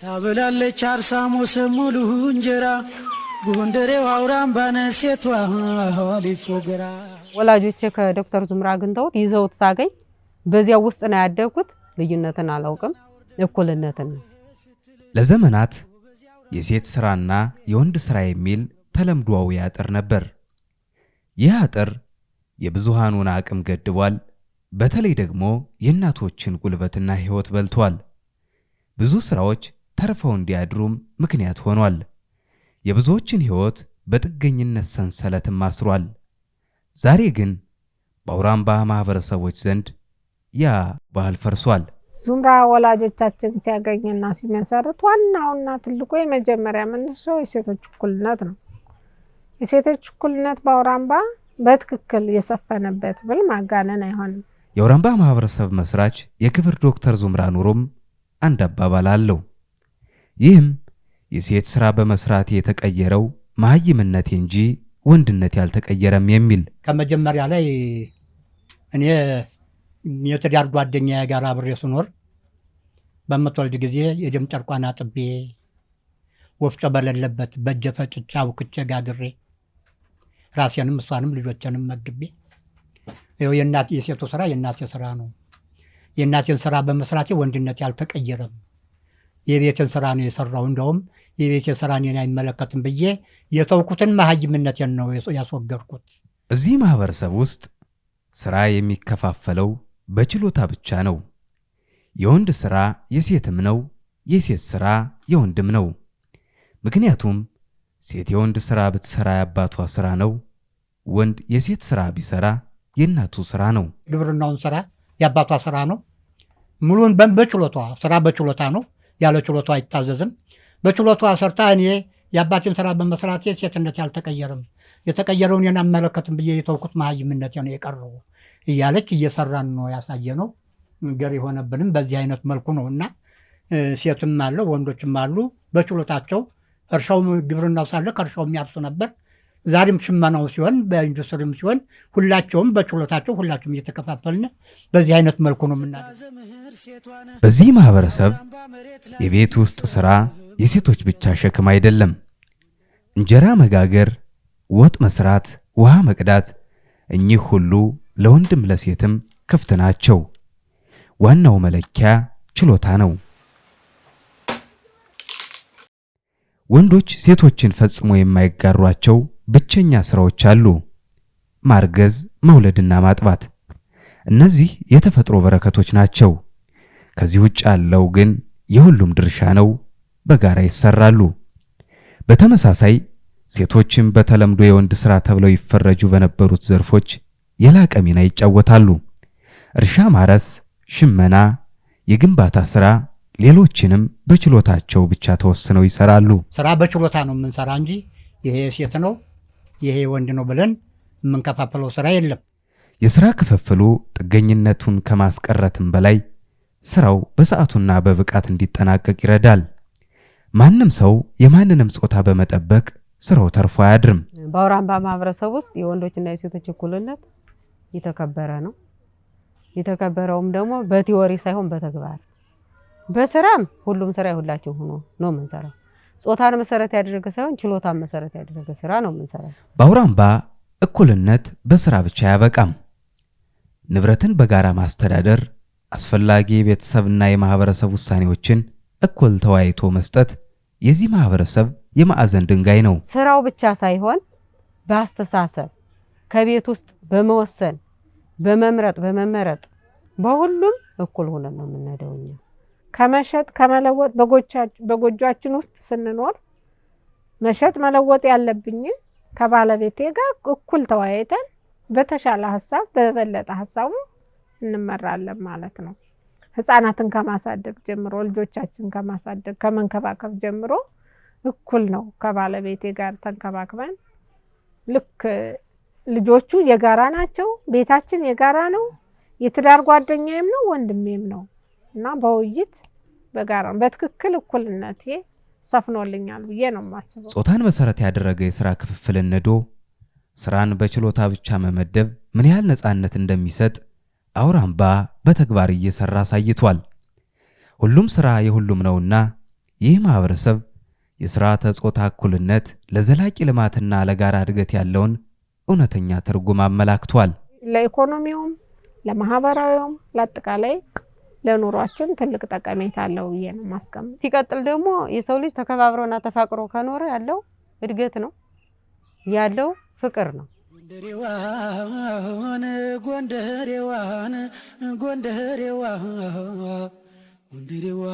ታበላለች አርሳ ሞሰብ ሙሉ እንጀራ፣ ጎንደሬው አውራምባ ሴቷ ሊፎ ግራ። ወላጆቼ ከዶክተር ዙምራ አግኝተውት ይዘውት ሳገኝ በዚያው ውስጥ ነው ያደግኩት። ልዩነትን አላውቅም፣ እኩልነትን ነው። ለዘመናት የሴት ሥራና የወንድ ሥራ የሚል ተለምዷዊ አጥር ነበር። ይህ አጥር የብዙሃኑን አቅም ገድቧል። በተለይ ደግሞ የእናቶችን ጉልበትና ሕይወት በልቷል። ብዙ ሥራዎች ተርፈው እንዲያድሩም ምክንያት ሆኗል። የብዙዎችን ሕይወት በጥገኝነት ሰንሰለትም አስሯል። ዛሬ ግን በአውራምባ ማኅበረሰቦች ዘንድ ያ ባህል ፈርሷል። ዙምራ ወላጆቻችን ሲያገኝና ሲመሰርት ዋናውና ትልቁ የመጀመሪያ መነሻው የሴቶች እኩልነት ነው። የሴቶች እኩልነት በአውራምባ በትክክል የሰፈነበት ብል ማጋነን አይሆንም። የአውራምባ ማኅበረሰብ መስራች የክብር ዶክተር ዙምራ ኑሩም አንድ አባባል አለው። ይህም የሴት ሥራ በመስራት የተቀየረው መሃይምነቴ እንጂ ወንድነቴ አልተቀየረም የሚል። ከመጀመሪያ ላይ እኔ የትዳር ጓደኛዬ ጋር አብሬ ስኖር በምትወልድ ጊዜ የደም ጨርቋን አጥቤ፣ ወፍጮ በሌለበት በእጄ ፈጭቼ፣ አቡክቼ፣ ጋግሬ፣ ራሴንም እሷንም ልጆቼንም መግቤ፣ ይኸው የእናት የሴቱ ስራ የእናቴ ስራ ነው። የእናቴን ስራ በመስራቴ ወንድነቴ አልተቀየረም። የቤቴን ስራ ነው የሰራው። እንደውም የቤቴ ስራ እኔን አይመለከትም ብዬ የተውኩትን መሀይምነቴን ነው ያስወገድኩት። እዚህ ማኅበረሰብ ውስጥ ሥራ የሚከፋፈለው በችሎታ ብቻ ነው። የወንድ ሥራ የሴትም ነው፣ የሴት ሥራ የወንድም ነው። ምክንያቱም ሴት የወንድ ሥራ ብትሠራ የአባቷ ሥራ ነው። ወንድ የሴት ሥራ ቢሠራ የእናቱ ሥራ ነው። ግብርናውን ስራ የአባቷ ስራ ነው። ሙሉን በችሎቷ ስራ በችሎታ ነው። ያለ ችሎቷ አይታዘዝም። በችሎቷ ሰርታ እኔ የአባቴን ስራ በመስራቴ ሴትነት ያልተቀየረም፣ የተቀየረውን እኔን አመለከትም ብዬ የተውኩት መሀይምነቴ ነው የቀረው እያለች እየሰራን ነው ያሳየ ነው። ገር የሆነብንም በዚህ አይነት መልኩ ነው እና ሴትም አለ ወንዶችም አሉ በችሎታቸው። እርሻው ግብርናው ሳለ ከእርሻው የሚያርሱ ነበር። ዛሬም ሽመናው ሲሆን በኢንዱስትሪም ሲሆን ሁላቸውም በችሎታቸው ሁላቸውም እየተከፋፈልን በዚህ አይነት መልኩ ነው የምናደርገው። በዚህ ማኅበረሰብ የቤት ውስጥ ሥራ የሴቶች ብቻ ሸክም አይደለም። እንጀራ መጋገር፣ ወጥ መስራት፣ ውሃ መቅዳት፣ እኚህ ሁሉ ለወንድም ለሴትም ክፍት ናቸው። ዋናው መለኪያ ችሎታ ነው። ወንዶች ሴቶችን ፈጽሞ የማይጋሯቸው ብቸኛ ስራዎች አሉ፦ ማርገዝ፣ መውለድና ማጥባት። እነዚህ የተፈጥሮ በረከቶች ናቸው። ከዚህ ውጭ ያለው ግን የሁሉም ድርሻ ነው። በጋራ ይሰራሉ። በተመሳሳይ ሴቶችም በተለምዶ የወንድ ስራ ተብለው ይፈረጁ በነበሩት ዘርፎች የላቀ ሚና ይጫወታሉ። እርሻ ማረስ፣ ሽመና፣ የግንባታ ስራ፣ ሌሎችንም በችሎታቸው ብቻ ተወስነው ይሰራሉ። ስራ በችሎታ ነው የምንሰራ እንጂ ይሄ የሴት ነው ይሄ ወንድ ነው ብለን የምንከፋፈለው ስራ የለም። የሥራ ክፍፍሉ ጥገኝነቱን ከማስቀረትም በላይ ስራው በሰዓቱና በብቃት እንዲጠናቀቅ ይረዳል። ማንም ሰው የማንንም ጾታ በመጠበቅ ስራው ተርፎ አያድርም። በአውራምባ ማህበረሰብ ውስጥ የወንዶችና የሴቶች እኩልነት የተከበረ ነው። የተከበረውም ደግሞ በ theory ሳይሆን በተግባር፣ በስራም ሁሉም ስራ የሁላችን ሆኖ ነው የምንሰራው። ጾታን መሰረት ያደረገ ሳይሆን ችሎታን መሰረት ያደረገ ስራ ነው የምንሰራው። በአውራምባ እኩልነት በስራ ብቻ አያበቃም። ንብረትን በጋራ ማስተዳደር፣ አስፈላጊ የቤተሰብና የማህበረሰብ ውሳኔዎችን እኩል ተወያይቶ መስጠት የዚህ ማህበረሰብ የማዕዘን ድንጋይ ነው። ስራው ብቻ ሳይሆን በአስተሳሰብ፣ ከቤት ውስጥ በመወሰን፣ በመምረጥ፣ በመመረጥ በሁሉም እኩል ሆነን ነው የምንሄደው እኛ። ከመሸጥ ከመለወጥ በጎጇችን ውስጥ ስንኖር መሸጥ መለወጥ ያለብኝን ከባለቤቴ ጋር እኩል ተወያይተን በተሻለ ሀሳብ በበለጠ ሀሳቡ እንመራለን ማለት ነው። ህፃናትን ከማሳደግ ጀምሮ፣ ልጆቻችን ከማሳደግ ከመንከባከብ ጀምሮ እኩል ነው ከባለቤቴ ጋር ተንከባክበን፣ ልክ ልጆቹ የጋራ ናቸው፣ ቤታችን የጋራ ነው፣ የትዳር ጓደኛዬም ነው፣ ወንድሜም ነው እና በውይይት በጋራ በትክክል እኩልነቴ ሰፍኖልኛል ብዬ ነው የማስበው። ጾታን መሰረት ያደረገ የሥራ ክፍፍልን ንዶ ስራን በችሎታ ብቻ መመደብ ምን ያህል ነፃነት እንደሚሰጥ አውራምባ በተግባር እየሰራ አሳይቷል። ሁሉም ስራ የሁሉም ነውና ይህ ማህበረሰብ የሥርዓተ ጾታ እኩልነት ለዘላቂ ልማትና ለጋራ እድገት ያለውን እውነተኛ ትርጉም አመላክቷል። ለኢኮኖሚውም፣ ለማህበራዊውም፣ ለአጠቃላይ ለኑሯችን ትልቅ ጠቀሜታ አለው ብዬ ነው የማስቀምጥ። ሲቀጥል ደግሞ የሰው ልጅ ተከባብሮና ተፋቅሮ ከኖረ ያለው እድገት ነው ያለው ፍቅር ነው። ጎንደሬዋን ጎንደሬዋን ጎንደሬዋ ጎንደሬዋ።